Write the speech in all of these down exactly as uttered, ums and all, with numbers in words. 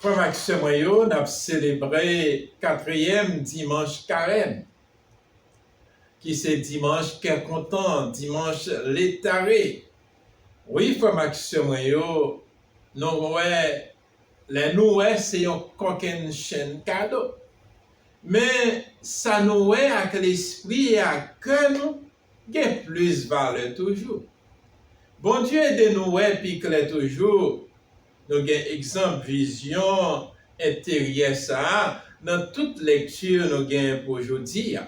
Frè m ak sè mwen yo, n ap selebre katriyèm dimanch Karèm, ki se dimanch kè kontan, dimanch letare. Wi, frè m ak sè mwen yo, nou wè, lè nou wè se yon kòkennchenn kado. Men sa nou wè ak lespri e ak kè nou gen plis valè toujou. Bondye ede nou wè pi klè toujou. Nou gen egzanp vizyon enteryè sa a nan tout lekti nou gen pou jodi a.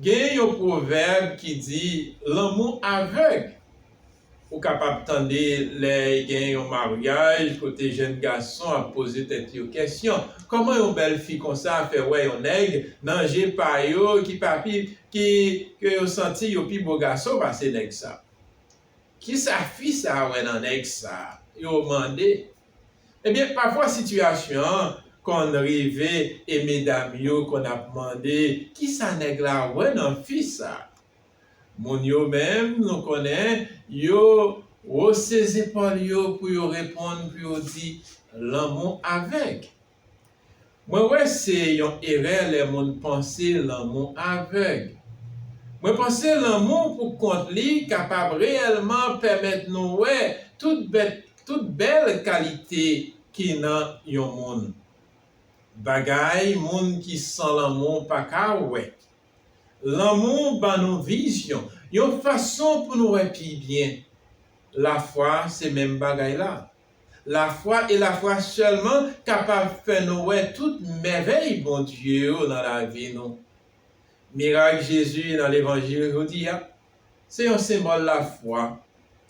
Gen yon pwovèb ki di, lanmou avèg. Ou kapab tande lè gen yon maryaj kote jèn gason ap poze tèt yo kèsyon, kòman yon bèl fi konsa fè wè yon nèg nan je pa yo ki pa pi, ki, ke yo santi yo pi bo gason pase nèg sa? Kisa fi sa a wè nan nèg sa a? Yo mande. Ebyen, pafwa sitiyasyon an konn rive e medam yo konn ap mande, kisa nèg la wè nan fi sa a? Moun yo menm, nou konnen, yo wose zepòl yo pou yo reponn, pou yo di, lanmou avèg. Mwen wè se yon erè lè moun panse lanmou avèg. Mwen panse lanmou pou kont li kapab reyèlman pèmèt nou wè tout bèt, tout bèl kalite ki nan yon moun. Bagay moun ki san lanmou pa ka wè. Lanmou ban nou vizyon, yon fason pou nou wè pi byen. Lafwa se menm bagay la. Lafwa e lafwa sèlman kapab fè nou wè tout mèvèy Bondye yo nan lavi nou. Mirak Jezi nan levanjil jodi a, se yon senbòl lafwa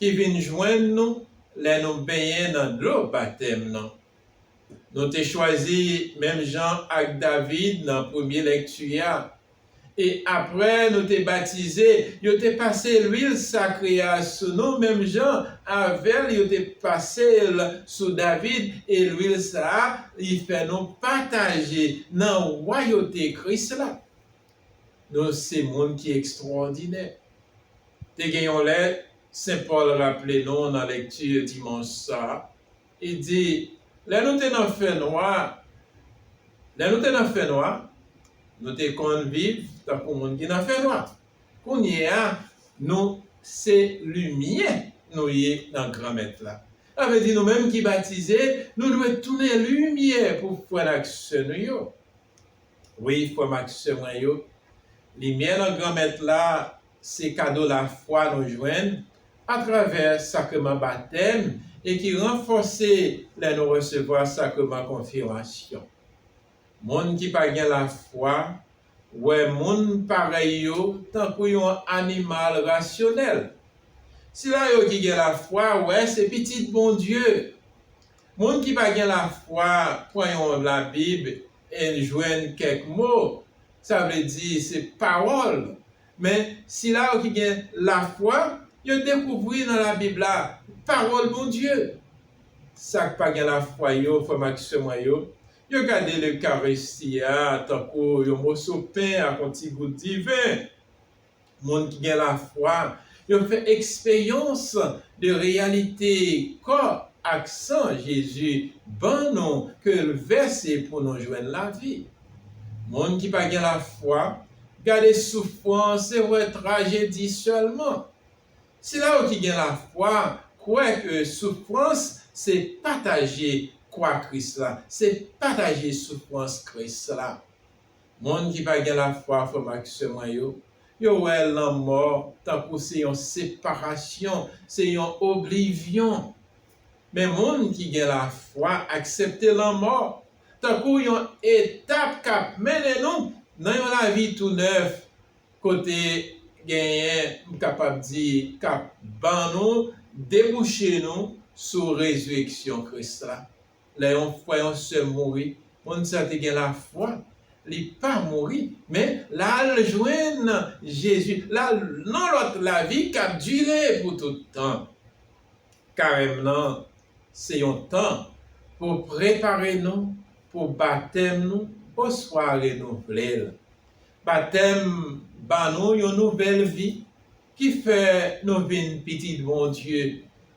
ki vin jwenn nou lè nou benyen nan dlo batèm nan. Nou te chwazi menm jan ak David nan premye lekti a. E apre nou te batize, yo te pase lwil sakre a sou nou menm jan avè l yo te pase l sou David, e lwil sa a, li fè nou pataje nan wayote Kris la. Nou se moun ki ekstwòdinè. Te gen yon lè, Sen Pòl raple nou nan lekti dimanch sa a, li di, lè nou te nan fènwa, lè nou te nan fènwa, nou te konn viv tankou moun ki nan fènwa. Kounye a, nou se limyè nou ye nan Granmèt la. Sa vle di nou menm ki batize, nou dwe tounen limyè pou frè n ak sè nou yo. Wi, frè m ak sè mwen yo, limyè nan Granmèt la se kado lafwa nou jwenn atravè sakreman batèm e ki ranfòse lè nou resevwa sakreman konfimasyon. Moun ki pa gen lafwa wè moun parèy yo tankou yon animal rasyonèl. Sila yo ki gen lafwa wè se pitit Bondye. Moun ki pa gen lafwa pran yon Labib e jwenn kèk mo, sa vle di se pawòl. Men sila yo ki gen lafwa, yo dekouvri nan Labib la pawòl Bondye. Sa k pa gen lafwa yo, frè m ak sè mwen yo, yo gade Lekaristi a tankou yon moso pen ak yon ti gout diven. Moun ki gen lafwa, yo fè eksperyans de reyalite kò ak san Jezi ban nou ke l vèse pou nou jwenn lavi. Moun ki pa gen lafwa, gade soufrans e wè trajedi sèlman. Sila yo ki gen lafwa kwè ke soufrans se pataje kwa Kris la, se pataje soufrans Kris la. Moun ki pa gen lafwa, frè m ak sè mwen yo, yo wè lanmò tankou se yon separasyon, se yon oblivyon. Men moun ki gen lafwa aksepte lanmò tankou yon etap k ap mennen nou nan yon lavi tou nèf, kote genyen, m kapab di, k ap ban nou, debouche nou sou rezireksyon Kris la. Lè yon frè, yon sè mouri, moun sa te gen lafwa, li pa mouri, men l al jwenn Jezi, l al nan lòt lavi k ap dire pou tout tan. Karèm nan se yon tan pou prepare nou pou batèm nou oswa renouvle l. Batèm ba nou yon nouvèl vi ki fè nou vin pitit Bondye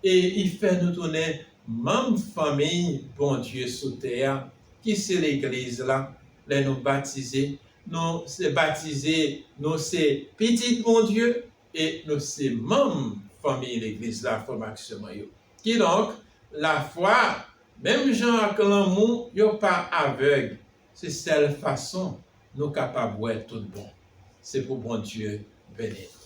e li fè nou tounen manm fanmi Bondye sou tè a, ki se legliz la. Lè nou batize, nou se batize, nou se pitit Bondye e nou se manm fanmi legliz la, frè m ak sè mwen yo. Kidonk, lafwa, menm jan ak lanmou, yo pa avèg. Se sèl fason nou kapab wè tout bon. Se pou Bondye beni nou.